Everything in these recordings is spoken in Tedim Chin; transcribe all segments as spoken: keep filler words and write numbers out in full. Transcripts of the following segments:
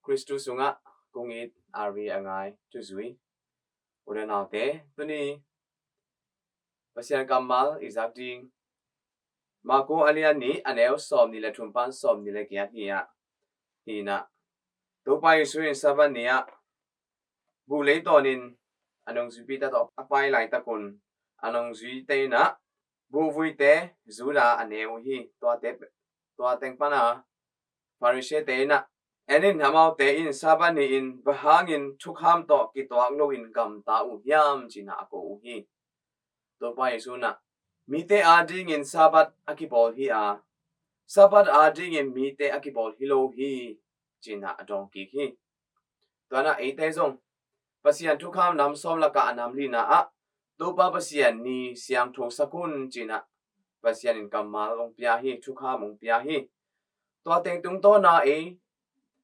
Khristu sungah kong it a ri a ngai thuzui u le naute, tuni Pasian kammal i zak ding Marku a lian nih, a neu sawm nih le thum pan sawm nih le giat hi a, hi na, Topa Jesu in Sabbath ni ah buh leitawnin a nungzuipite tawh a pai laitakun a nungzuite in ah buhvuite Judah a ne uh hi. Tuate, tua teng pana Farisee-te in ah, "En in, amaute in Sabbath ni-in bang hangin thukham tawh kituak loin gamta uh hiam?" ci-in ah a ko uh hi. Topa Jesu in ah, "Mite adingin Sabbath a kibawl hi a, Sabbath adingin mite a kibawl hi lo hi," ci-in ah a dawng kik hi. Tua in ah eite zong Pasian thukham nam sawm lakah a nam lina ah Topa Pasian ni siangtho sak un ci-in ah Pasian in kammal hong pia hi, thukham hong pia hi. Tua teng tungtawna ei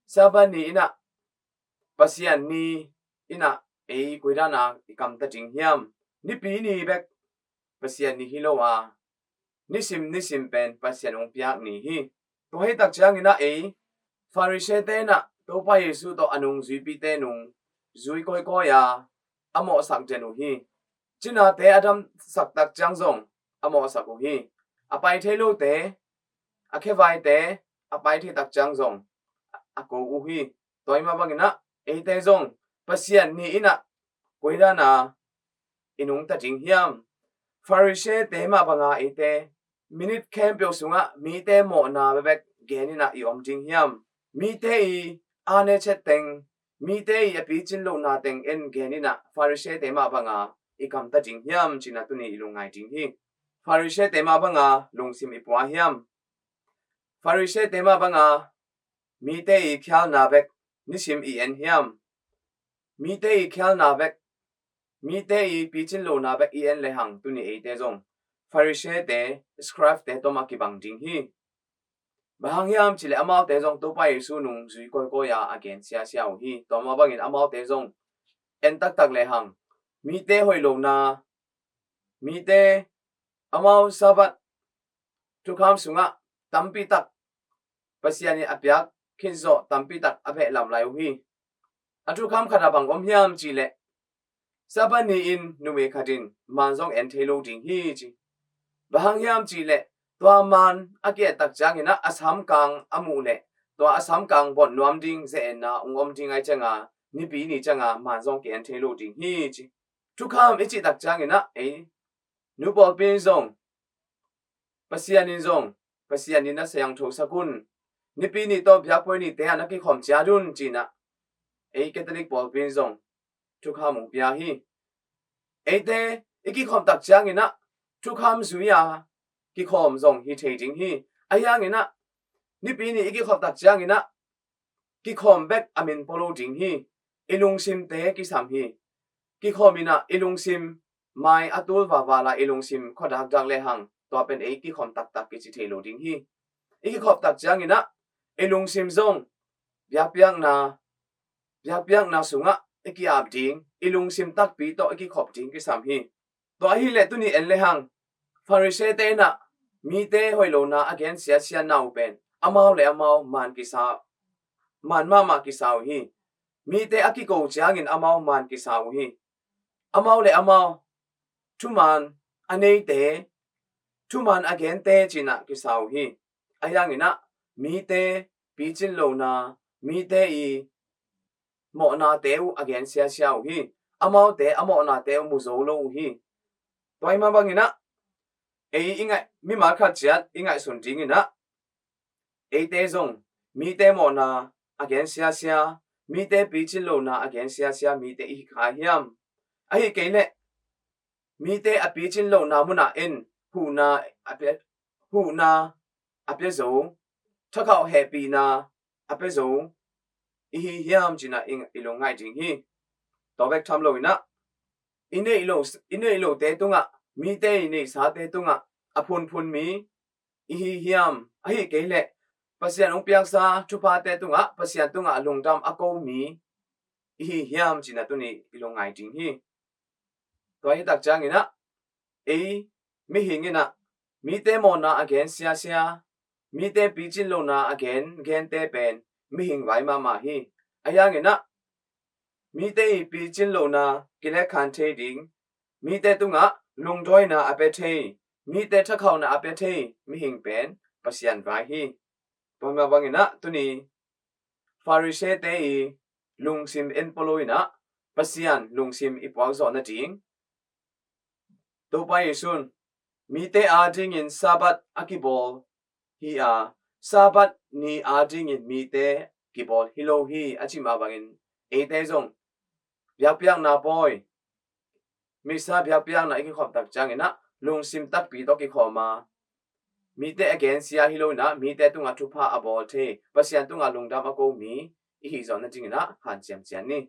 Sabbath ni in ah, Pasian ni in ah ei koi dan a i kamta ding hiam? Nipi ni bek Pasian ni hi lo a, nisim nisim pen Pasian hong piak ni hi. Tua hi tak ciangin ah ei Farisee-te in ah Topa Jesu tawh a nungzuipite nungzui kawikawi a, a mawhsak den uh hi. Cinate a damsak tak ciang zong a mawhsak uh hi. A pai thei lote, a khevaite a pai thei tak ciang zong a ko uh hi. Tua hi mah bangin ah eite zong Pasian ni in ah koi dan a i nungta ding hiam? Farisee-te mah banga eite minit khempeuh sungah mite mawhna bekbek gen in ah i om ding hiam? Mite i a ne chet teng, mite i a picin lohna teng en gen in ah Farisee-te mah banga i kamta ding hiam ci-in ah tuni i lungngai ding hi. Farisee-te mah banga lungsim i pua hiam? Farisee-te mah banga mite i khialna bek nisim i en hiam? Mite i khialna bek, mite i picin lohna bek i en lehang tuni eite zong Farisee-te, scribe-te tawh mah kibang ding hi. Bang hang hiam cih leh amaute zong Topa Jesu nungzui kawikawi a, a gen siasia uh hi. Tua mah bangin amaute zong en taktak lehang mite hoih lohna, mite amau Sabbath thukham sungah tampi tak Pasian in a piak khit zawh tampi tak a beh lam lai uh hi. A thukham khat ah bang om hiam cih leh, Sabbath ni-in numei khat in man zong en thei lo ding hi ci. Bang hang hiam cih leh tua man a ki-et tak ciangin ah a samkang a muh leh tua a samkang bawnh nuam ding ze-etna hong om ding ahih ciangin nipi ni ciangin man zong ki-en thei lo ding hi ci. Thukham i cih tak ciangin ah ei nu pawlpi in zong, Pasian in zong, Pasian in na siangtho sak un, nipi ni tawh biakpoi nite ah na kikhawm ciat un ci-in ah ei Catholic pawlpi in zong thukham hong pia hi. Eite i kikhawm tak ciangin ah thukham zui a kikhawm zong hi thei ding hi. Ahi hangin ah nipi ni i kikhawm tak ciangin ah kikhawm bek a min pua lo ding hi. I lungsimte kisam hi. Kikhawm in ah i lungsim mai a tul vaval a, i lungsim khua dakdak lehang tua pen ei kikhawm taktak kici thei lo ding hi. I kikhawm tak ciangin ah i lungsim zong biakpiakna, biakpiakna sungah i ki-ap ding, i lungsim takpi tawh i kikhop ding kisam hi. Tua ahih leh tuni en lehang Farisee-te in ah mite hoih lohna a gen siasia uh pen amau le amau man kisa, man mahmah kisa uh hi. Mite a kiko ciangin amau man kisa uh hi. Amau le amau thuman a neite, thuman a gente ci-in ah kisa uh hi. Ahi hangin ah mite picin lohna, mite i mawhnate uh a gen siasia uh hi. Amaute a mawhnate uh mu zo lo uh hi. Tua hi mah bangin ah ei i ngaih, mimal khat ciat i ngaihsun dingin ah eite zong mite mawhna a gen siasia, mite picin lohna a gen siasia mite i hi kha hiam? Ahih kei leh mite a picin lohna munah en huhna a pia, huhna a pia zo, thakhauh hehpihna a pia zo i hi hiam ci-in ah i, i lungngaih ding hi. Tua bek tham loin ah i neih lo, i neih lote tungah, mite i neihsate tungah a phunphun mi i hi hiam? Ahih kei leh Pasian hong piaksa thuphate tungah, Pasian tungah lungdam a ko mi i hi hiam ci-in ah tuni i lungngaih ding hi. Tua hi tak ciangin ah ei mihing in ah mite mawhna a gen siasia, mite picin lohna a gen gente pen mihing vai mahmah hi. Ahi hangin ah mite i picin lohna kilekkhan thei ding, mite tungah lungdawina a pia thei, mite thakhauna a pia thei mihing pen Pasian vai hi. Tua mah bangin ah tuni Farisee-te i lungsim en polo in ah Pasian lungsim i puak zawh nading Topa Jesuh in mite adingin Sabbath a kibawl hi a, Sabbath ni adingin mite kibawl hi lo hi a cih mah bangin eite zong biakpiakna pawi, Missa biakpiakna i kikhop tak ciangin ah lungsim takpi tawh kikhawm a, mite a gensia hi lo in ah mite tungah thupha a bawl thei, Pasian tungah lungdam a ko mi i hih zawh nadingin ah hanciam ciat ni.